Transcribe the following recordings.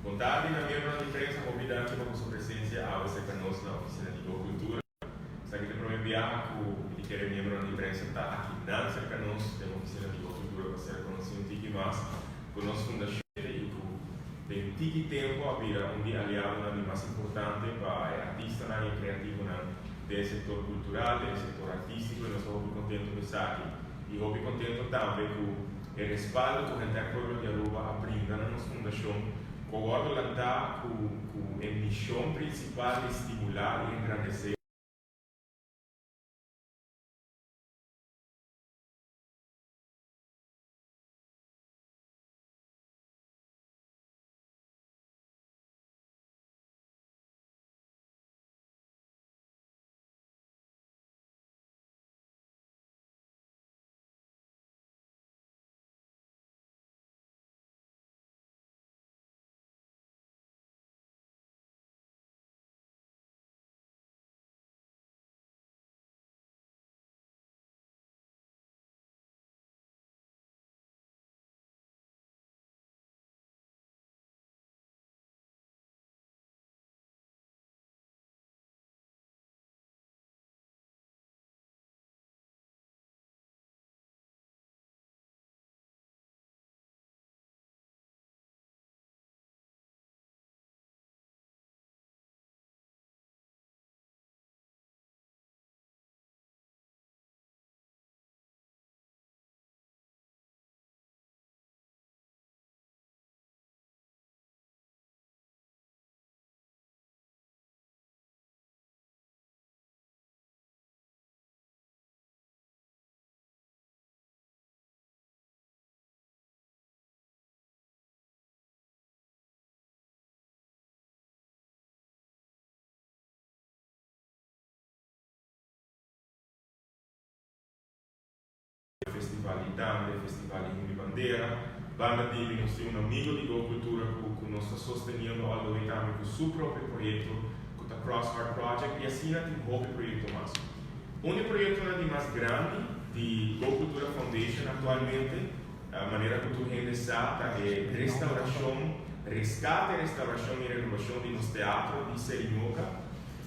Bon tardi na miembronan di prensa, hopi danki pa boso presencia awe cerca nos na oficina di Go Cultura. Esaki ta e prome biaha cu mi ta kere miembronan di prensa ta akinan cerca nos den oficina di Go Cultura pa ser conoci un tiki mas cu nos fundacion y cu den tiki tempo a bira un di aliadonan di mas importante pa e artistanan y e creativonan den e sector cultural, den e sector artistico y nos ta hopi contento cu esaki y hopi contento tambe cu E respaldo ku henter pueblo di Aruba a brinda na nos fundashon ku a wòrdu lantá ku ku e mishon prinsipal di stimulá i engrandesé Festival di Dande, Festival di Himbi Bandera. Banda di mi nos tin un amigo di Go Cultura cu cu nos ta sosteniendo all the way tambe cu su propio proyecto cu ta Cross Heart Project y asina tin hopi proyecto mas. Un di proyectonan di mas grandi di Go Cultura Foundation actualmente, manera cu tur hende sa, ta e restauracion, rescate, restauracion y renovacion di nos teatro di Serimoca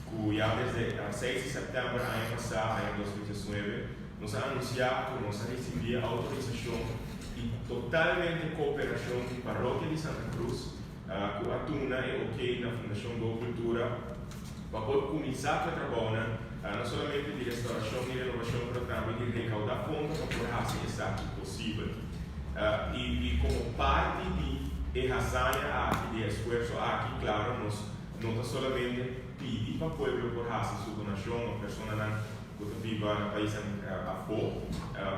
cu ya desde seis di september aña pasa, aña 2019, nos a anuncia cu nos a ricibi e autorisacion y totalmente cooperacion di Parokia di Santa Cruz cu a duna e ok na Fundacion Go Cultura pa por cuminsa cu e trabounan no solamente di restauracion y renovacion pero tambe di recauda fondo pa por haci esaki posibel. Y como parti di e hazaña aki, di e esfuerzo aki, claro nos no ta solamente pidi pa pueblo por haci su donacion of personanan ku ta biba na paisnan afó,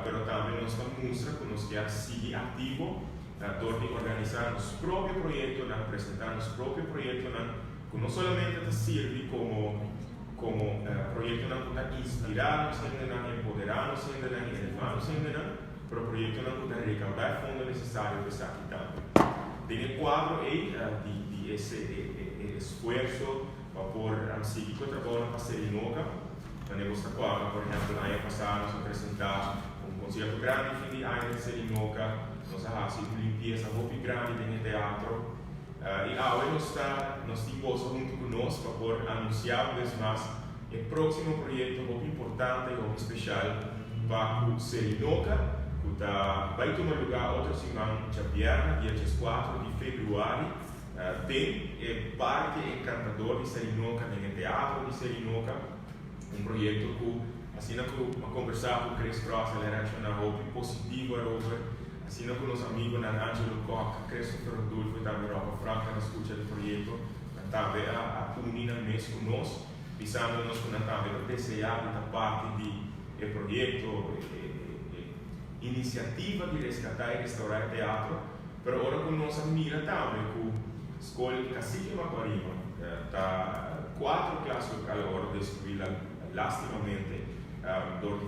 pero tambe nos ta mustra ku nos kier sigui aktivo dor di organisá nos propio proyektonan, presentá nos propio proyektonan ku no solamente ta sirbi komo komo proyektonan ku ta inspirá nos hendenan, empoderá nos hendenan i elevá nos hendenan, pero proyektonan ku ta rekaudá e fondo nesesario pa esaki tambe. Den e kuadro ei di di ese e esfuerso pa por sigui ku e trabounan pa Serinoka, Manera bos ta kòrda, por ehèmpel, aña pasá nos a presentá un konsierto grandi fin di aña den Serinoka. Nos a hasi un limpiesa hopi grandi den e teatro. I awe nos ta nos tin boso huntu ku nos pa por anunsiá un bes mas e próksimo proyekto hopi importante i hopi speshal pa ku Serinoka, ku ta bai tuma lugá otro siman djabièrnè, dia dieskuatro di febrüari. Den e parke encantador di Serinoca, den e teatro di Serinoca, un proyecto cu asina cu a conversa cu Chris Cross el a reacciona hopi positivo erover, asina cu nos amigonan Angelo Kock, Christopher Rodulfo y tambe Rocco Frank a scucha di proyecto, nan tambe a uni nan mes cu nos, bisando nos cu nan tambe ta desea di ta parti di e proyecto, e iniciativa di rescata y restaura e teatro. Pero ora ku nos a mira tambe ku skol Cacique Macuarima ta kuatro klas lokal a wòrdu destruí lastimamente dor di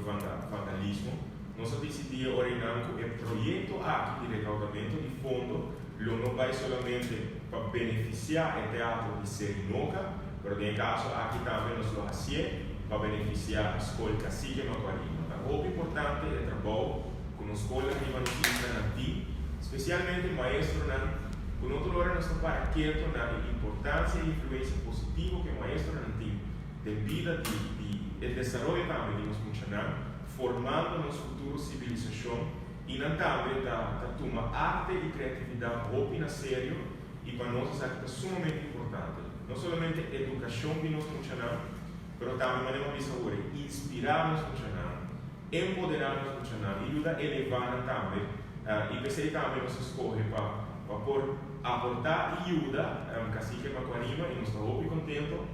vandalismo, nos a disidí e ora einan ku e proyekto aki di rekaudamentu di fondo lo no bai solamente pa benefisiá e teatro di Serinoka, pero den e kaso aki tambe nos lo hasié pa benefisiá skol Cacique Macuarima. Ta hopi importante e trabou. Ku nos skolnan riba nos islanan tin, spesialmente maestronan. Ku no tur ora nos ta para ketu na e importansia i influensia positivo ku e maestronan tin den bida di di e desaroyo tambe di nos muchanan, formando nos futuro sivilisashon i nan tambe ta ta tuma arte i kreatividat hopi na serio i pa nos esaki ta sumamente importante. No solamente edukashon di nos muchanan, pero tambe manera mi a bisa awor, inspirá nos muchanan, empoderá nos muchanan i yuda elevá nan tambe. I p'esei tambe nos a skohe pa pa por aportá i yuda Cacique Macuarima i nos ta hopi kontento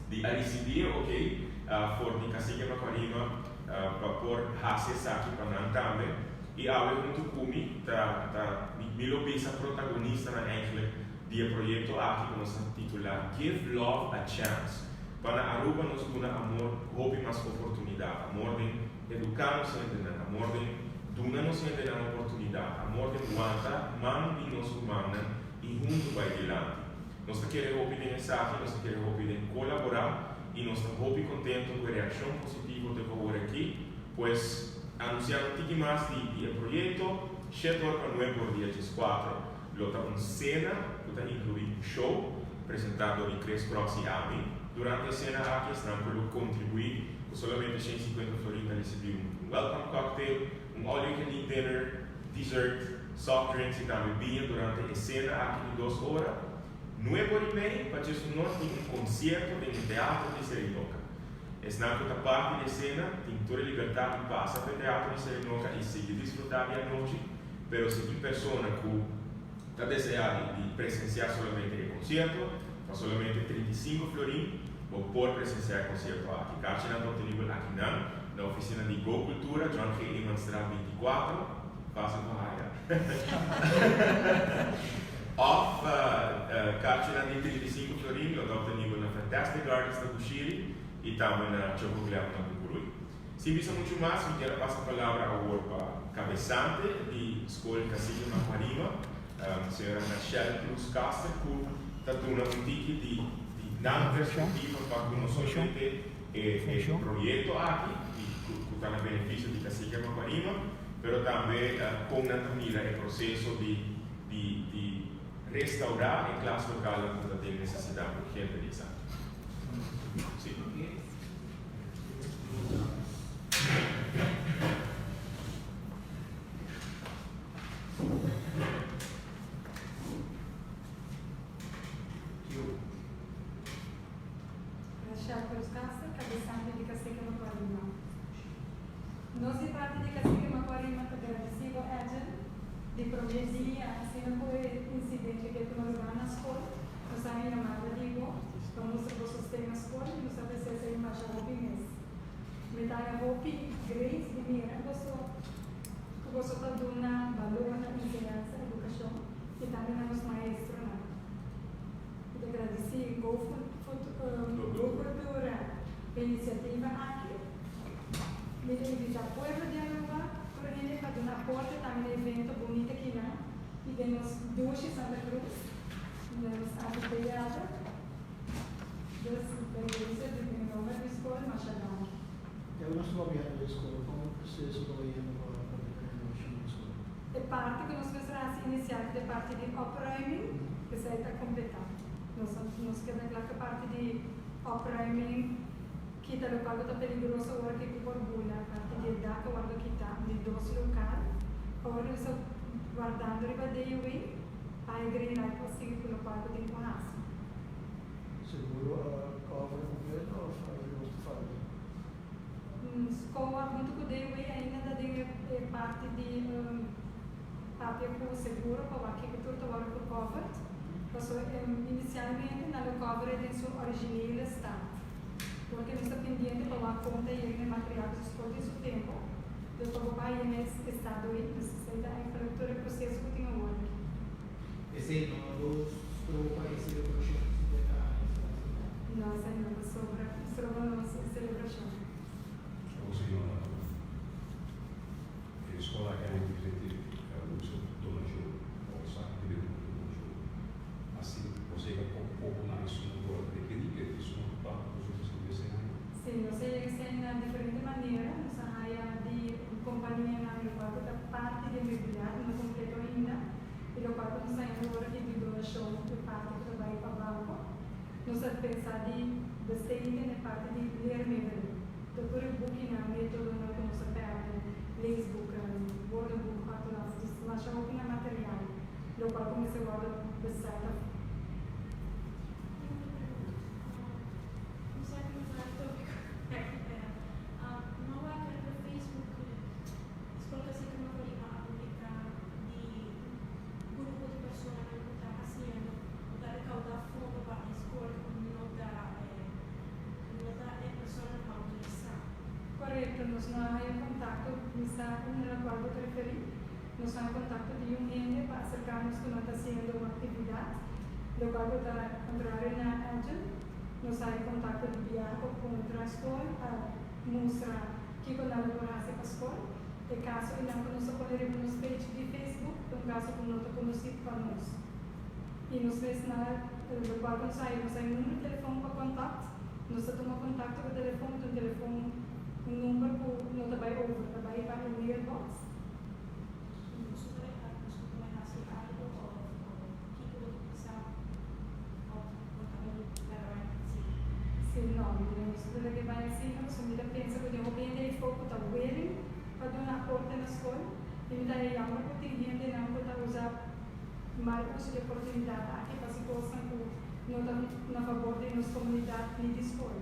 di a risibí e okey for di Cacique Macuarima pa por hasi esaki pa nan tambe. I awe huntu ku mi ta ta mi lo bisa protagonistanan eigenlijk di e proyekto aki ku nos a titulá Give Love a Chance. Pa na Aruba nos duna amor hopi mas oportunidat, amor den eduká nos hendenan, amor den duna nos hendenan oportunidat, amor den wanta man di nos rumannan i huntu bai dilanti. Nos ta kere hopi den esaki, nos ta kere hopi den kolaborá i nos ta hopi kontento ku e reakshon positivo te ku awor aki. Pues, anunsiá un tiki mas di e proyekto, shet or pa nuebe or dia 14 lo ta un sena ku ta inkluí un show presentá dor di Chris Cross i ami. Durante e sena aki esnan ku lo kontribuí ku solamente 150 florin ta risibí un welcome cocktail, un all you can eat dinner, dessert, soft drinks i tambe biña durante e sena aki di 2 ora. 9:30 pa 11:00 tin un konsierto den e teatro di Serinoka. Esnan ku ta parti di e sena tin tur e libertat di pasa pa e teatro di Serinoka i sigui disfrutá di anochi, pero si tin persona ku ta deseá di presensiá solamente e konsierto, pa solamente 35 florin bo por presensiá e konsierto aki. Karchinan ta optenibel akinan na ofisina di Go Cultura, John G. Emanstraat 24, fásil pa haya. Òf karchinan di 35 florin lo ta optenibel na Fantastic Gardens na Bushiri i tambe na Choco Glam na Bucuruy. Sin bisa muchu mas, mi kier a pasa palabra awor pa kabesante di Skol Cacique Macuarima, señora Nachelle Cruz Caster, ku ta duna un tiki di nan perspektiva pa ku no solamente e proyekto aki ku ta na benefisio di Cacique Macuarima, pero tambe kon nan ta mira e proseso di restaurá e klaslokalnan ku ta den nesesidat urgente di esaki. Sí. Rachel Cruz Castro, kabesante di Cacique Macuarima. Nos di parti di Cacique Macuarima ta gradisí bo Edjean di promé dia asina ku e insidente ke tuma lugá na skol. Nos a haña yamada di bo pa mustra bo sosten na skol i nos a desea esei masha hopi mes. Mi ta haña hopi great di mira boso ku boso ta duna balor na enseñansa, edukashon i tambe na nos maestronan. Mi ta gradisí Go Cultura pa e inisiativa aki. Mi ta invitá pueblo di Aruba tur hende pa duna aporte tambe na evento bunita kinan i den nos dushi Santa Cruz. Nos anfiteatro. Dus bij deze di mi nomber di skol masha danki. E nos ta papiando di skol, kon e proseso ta bayendo pa pa renovashon di skol? E parti ku nos mester hasi inisial ta e parti di opruiming, esei ta kompletá. Nos a nos keda kla ku e parti di opruiming, kita lokual ku ta peligroso ora ku por bula, parti di e dak a wòrdu kitá di dos lokal. Awor nos ta wardando riba DUW. Pa e green light por sigui ku lokual ku tin ku hasi. Seguro a cover completo of ainda nos ta falta? SCOA huntu ku DUW ainda ta den e parti di papia ku seguro pa wak kiko tur ta wòrdu ku covered. Paso inisialmente nan lo cover e den su originele staat. Porque nos ta pendiente pa wak kon ta yega e material ku skol tin su tempu. Dus pa bo bai yega e estado ei, dus esei ta eigenlijk tur e proseso ku tin awor aki. Esei no lo stroba e selebrashon di 50 aña di Santa Cena? No, esei no ta sobra, stroba nos selebrashon. Como señora, e school aki a diferente usa donashon, of sa diferente donashon. Asina, bo yega poco poco na e suma ku a rekerí, e suma total ku boso risibi ese aña. Sí, nos a yega esei na diferente manera. Nos a haya di kompanianan lokual ku ta parti di e mobiliario, no kompleto ainda, i lokual ku nos a haña ora di. a pensa di besteden e parti di leermiddelen. Tur e bukinan, metodonan ku nos a pèrdè, leesboeken, woordenboek, atlas, dus masha hopi na material, lokual ku mester wòrdu besteld afó. Tengo una pregunta. No sé cómo va el tópico aquí, pero mi a wak riba Facebook Skol Cacique Macuarima a publiká di un grupo di personanan ku ta hasiendo, ku ta rekaudá fondo pa e skol ku no ta no ta e personanan outorisá. Korekto, nos no a haña kontakto, mi sa na lokual bo ta referí. Nos a haña kontakto di un hende pa aserká nos ku nan ta hasiendo un aktividat, lokual ku ta kontrario na Edjean. Nos a haña kontakto di biaha pa kontra skol pa mustra kiko nan lo por hasi pa skol. E kaso einan ku nos a pone riba nos page di Facebook ta un kaso ku no ta konosí pa nos. I nos mes na lokual ku nos a haña, nos a haña un number di telefòn pa kontakt. Nos ta tuma kontakto ku telefòn, ta un telefòn, un number ku no ta bai over, ta bai pa e mailbox. Nos ta bai hasi algu òf kiko bo ta pensa òf bo ta bai laga bai asina? Sí, no, nos ta laga bai asina pasobra mi ta pensa ku den hopi hende ei for ku ta willing pa duna aporte na skol i mi ta haña jammer ku tin hendenan ku ta usa mal uso di oportunidat aki pa hasi kosnan ku no ta na fabor di nos komunidat ni di skol.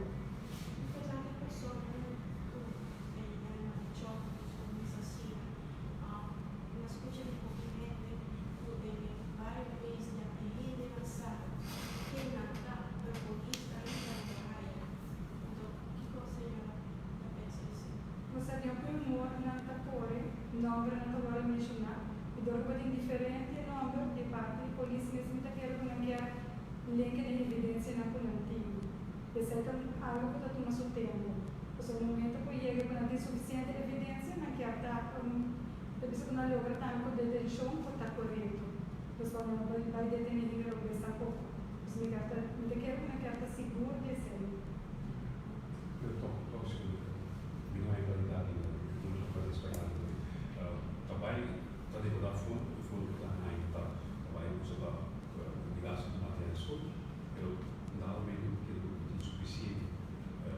Importante personanan ku e yama chòkos ku misa asina. Mi a skucha di hopi hende ku den e bario mes ya e hendenan sa ken nan ta, pero polis ainda no ta haya. Anto kiko señora ta pensa di esei? Bo sa den hopi humor nan ta kore, nòmbernan ta wòrdu menshoná, i dor ku bo tin diferente nòmber di parti di polis mes mi ta kere ku nan kier lenke den evidensianan ku nan tin. Esei ta algu ku ta tuma su tempu. Pasobra e momento ku yega ku nan tin sufisiente evidensia, nan kier ta ta bisa ku nan logra tambe ku detenshon ku ta korekto. Pues pa no bai bai detené hende robes tampoko. Pues mi kier ta mi ta kere ku nan kier ta sigur di esei. Pero tòg tòg si mi no hay klaridat di nos a papia spañol ta bai ta dekodá fondo i fondo ku ta haña ta bai usa pa gasto di material di skol. Pero dado momento mi kere ku no tin sufisiente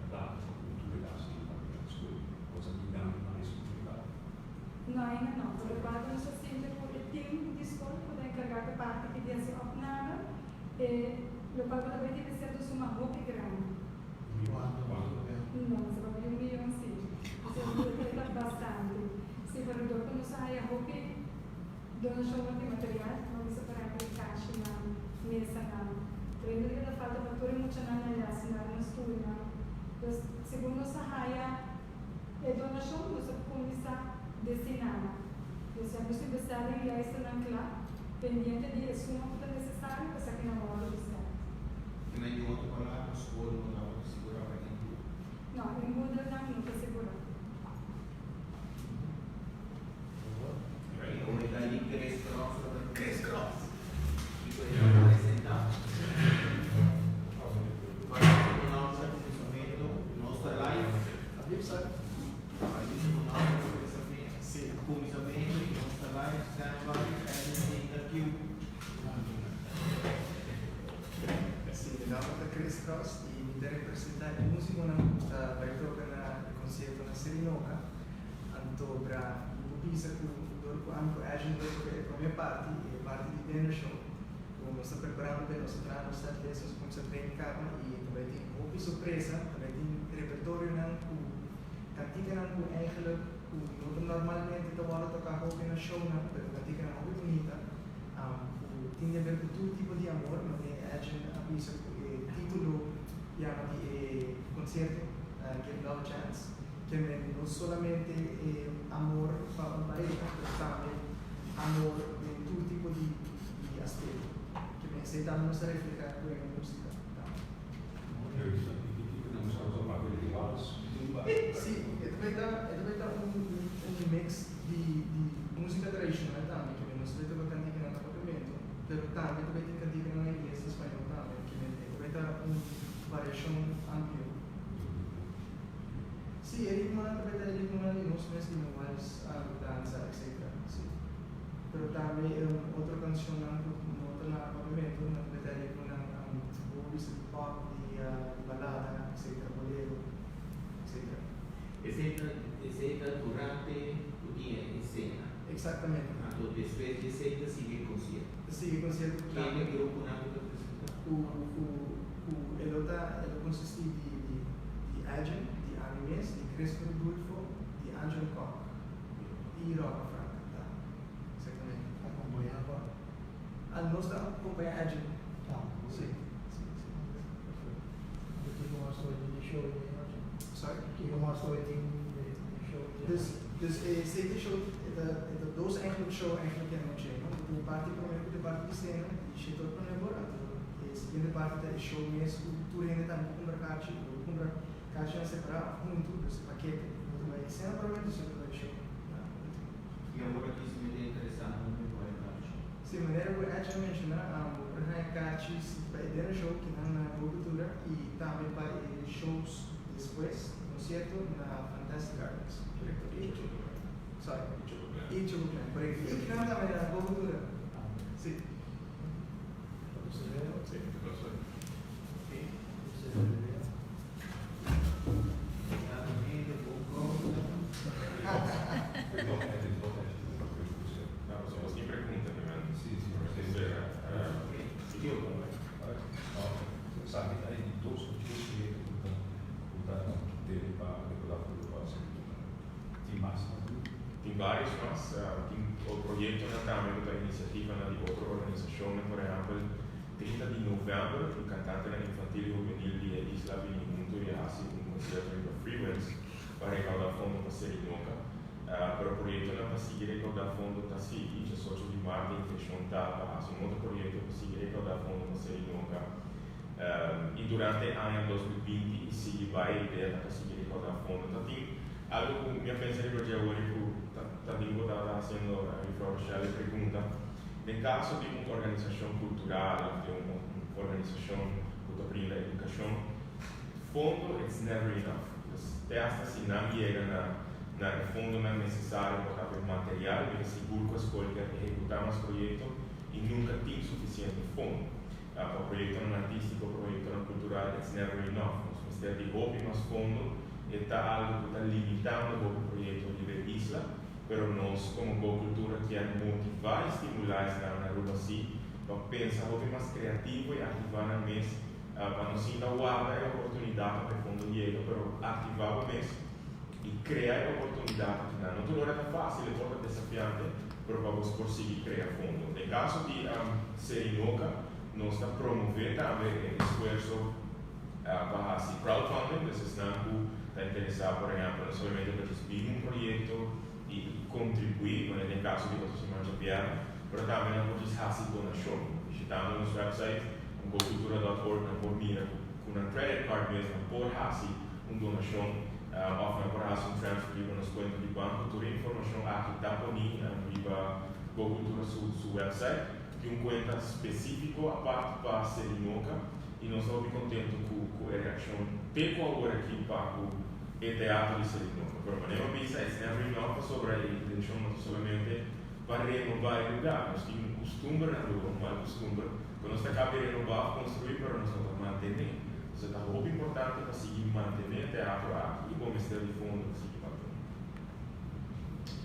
plata pa cubri tur e gasto di material di skol. Cosa di nan nan e sufisiente. No ainda no, pero cuando nos a sinti cu e team di skol cu ta encarga cu parti ki di haci opname, e locual cu ta bay tin mester ta suma hopi grandi. Cuanto? No, nos a papia di un miyon si. E ta bastante. Si, pero dor cu nos a haya hopi. Donashonnan di material, bo bisa por ehempel kashinan, mesanan. Pero ainda ta keda falta pa tur e muchanan na lesnan, na stulnan. Dus segun nos a haya e donashon nos a kuminsá destiná nan. Dus ya nos tin bestelling lijstennan kla, pendiente di e suma ku ta nesesario pa esaki nan wòrdu bestèld. Te na e otro palabra, skol no tabata sigurá pa inboedel? No, inboedelnan no ta sigurá. Chris Cross. Kiko e ta representá? Nos ta live. Kuminsamentu i nos ta live standby Edwin interview. Si, mi nomber ta Chris Cross i mi ta representá e músikonan ku ta bai toka na e konsierto na Sirinoka. Anto bra mi por bisa ku dor ku ami ku Ashwin lo toka e prome parti, e parti di dinner show, ku nos ta preparando p'e, nos ta traha nos set list, nos a kuminsá train kaba i ta bai tin hopi sorpresa, ta bai tin repertorionan ku kantikanan ku eigenlijk ku no ta normalmente ta wòrdu toká hopi na shownan, pero kantikanan hopi bunita ku tin di haber ku tur tipo di amor, manera Ashwin a bisa ku e título yama di e konsierto, Give Love a Chance. Ke men no solamente e amor pa un pareha, pero tambe amor den tur tipo di di aspecto. Ke men esei tambe nos ta refleha ku e musica tambe. Si, e ta bai ta e ta bai ta un un mix di di musica tradicional tambe, ke men nos ta bai toca canticanan na papiamento, pero tambe ta bai tin canticanan na ingles y spañol tambe, ke men e ta bai ta un variacion amplio. Sí, e ritmonan ta beta e ritmonan di nos mes, di no wals, dansa, etc. Sí. Pero tambe otro cancionnan cu no ta na papiamento, nan ta beta e ritmonan bo bisa di pop, di. Esei ta durante ku tin e esena. Eksaktamente. Anto despues di esei ta sigui e konsierto. Ta sigui e konsierto ku Ken tambe. e gruponan ku ta presentá? Ku ku ku e lo ta e lo konsistí di di di Edjean, di ami mes, di Chris Rodulfo, di Angelo Kock i Rocco Frank. Ta eksaktamente. Akompañá pa? Ah, nos ta akompañá Edjean. Ah, Sí, sí, sí. Perfecto. Anto kiko mas ta bai tin di show di anochi? Sorry? Kiko mas ta bai tin di show di Dus, anochi? dus e safety show e ta e ta dos eigenlijk show eigenlijk e anochi, no? Bo tin e parti promé ku ta e parti di sena, di shete ora promé bor, anto e siguiente parti ta e show mes ku tur hende tambe por kumpra karchi, bo por kumpra karchinan separá òf huntu, dus e pakete. Bo ta bai e sena promé, despues bo ta bai e show. Ja, huntu. I awor aki si mi ta interesá unda mi por haña karchi? Si, manera ku Edge a menshoná, bo por haña karchi si pa e dinner show kinan na Go Cultura i tambe pa e shows despues, konsierto na Fantastic Gardens. Korekto. I Choco Glen. Sorry. I Choco Glen. I Choco Glen, korekto. I kinan tambe na Go Cultura. Si. Si, ta Ok. Nos tin pregunta di men. Sabi ta e di dos of tres proyecto cu ta cu ta tene pa recorda futuro pa Serikunda. Tin mas na tur? Tin varios mas. Tin proyectonan tambe cu ta iniciativanan di otro organisacionnan. Por ehempel, 30 di november e cantantenan infantil y hubenil di e isla a bini hunto y a haci un concierto riba Freewinds pa recauda fondo pa Serinoca. Pero proyectonan pa sigui recauda fondo ta sigui. 18 di maart e intencion ta pa haci un otro proyecto pa sigui recauda fondo pa Serinoca. Y durante aña 2020 y sigui bay e idea ta pa sigui recauda fondo. Ta tin algo cu mi a pensa riba dje awor y cu ta tin cu ta haciendo Juffrouw Rochelle e pregunta. Den caso di un organisacion cultural of di un organisacion cu ta brinda educacion, fondo it's never enough. Dus te hasta si nan yega na na e fondonan necesario pa kapia material, mi ta sigur cu e scol kier ehecuta mas proyecto y nunca tin suficiente fondo. Pa proyectonan artistico, proyectonan cultural it's never enough. Nos mester di hopi mas fondo. E ta algo cu ta limitando hopi proyecto riba e isla. Pero nos como Go Cultura kier motiva y stimula esnan na Aruba si pa pensa hopi mas creativo y activa nan mes pa no sinta warda e oportunidad pa e fondo yega pero activa bo mes y crea e oportunidad aki nan. No tur ora ta facil, e por ta desafiante pero pa bos por sigui crea fondo. Den caso di Serinoca nos ta promove tambe e esfuerzo pa haci crowdfunding, dus esnan cu ta interesa por ehempel no solamente pa djis bin un proyecto y contribui, manera den caso di otro siman djabièrnè, pero tambe nan por djis haci donacion. Bishitando nos website gocultura dot org nan por mira cu cu nan credit card mes nan por haci un donacion of nan por haci un transfer riba nos cuenta di banco. Tur e informacion aki ta poni riba Go Cultura su su website. Tin un cuenta specifico apart pa Serinoca y nos ta hopi contento cu cu e reaccion te cu awor aki pa cu e teatro di Serinoca. Pero manera mi a bisa it's never enough pasobra e intencion no ta solamente pa renoba e lugar. Nos tin un custumber na Aruba, un mal custumber, cu nos ta caba di renoba of construi pero nos no ta mantene. Entonces ta hopi importante pa sigui mantene e teatro aki y bo mester di fondo pa sigui mantene.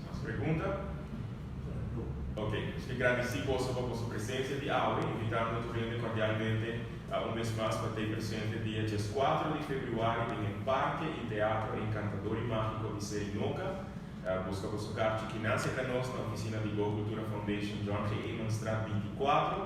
Mas pregunta? Ok, nos ke gradisí boso pa boso presensia di awe, invitando tur hende kordialmente un bes mas pa tei presente dia 14 di febrüari den e Parke i Teatro Enkantador i Mágiko di Serinoka. Buska boso karchi kinan serka nos na ofisina di Go Cultura Foundation, John G. Emanstraat 24,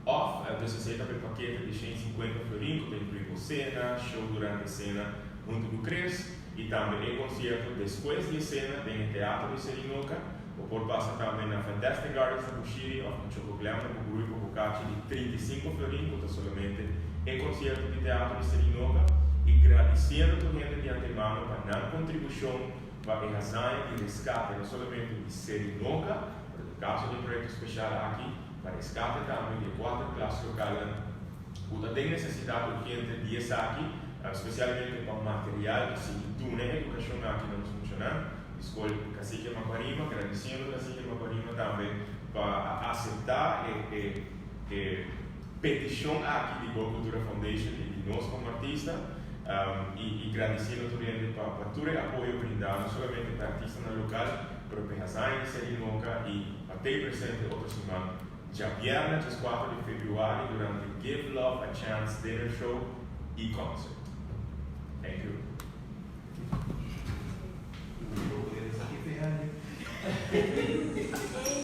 òf dus esei ta pa e pakete di 150 florin ku ta inkluí bo sena, show durante sena huntu ku Chris, i tambe e konsierto despues di e sena den e Teatro di Serinoka. Bo por pasa tambe na Fantastic Gardens na Bushiri òf na Choco Glam na Buburui pa bo kachi di 35 florin ku ta solamente e konsierto di Teatro di Serinoka. I gradisiendo tur hende di antemano pa nan kontribushon pa e hazaña di reskate no solamente di Serinoka, pero den kaso di e proyekto speshal aki pa reskate tambe di e kuater klas lokalnan ku ta den nesesidat urgente di esaki, spesialmente pa material pa sigui duna e edukashon aki na nos muchanan. Di skol Cacique Macuarima, gradisiendo Cacique Macuarima tambe pa a aseptá e e petishon aki di Go Cultura Foundation i di nos komo artista. I gradisiendo tur hende pa tur e apoyo brindá, no solamente pa artistanan lokal, pero pa Hazaña di Ser'i Noka i pa t'ei presente otro siman, djabièrnè 14 di febrüari durante Give Love a Chance Dinner Show i Concert.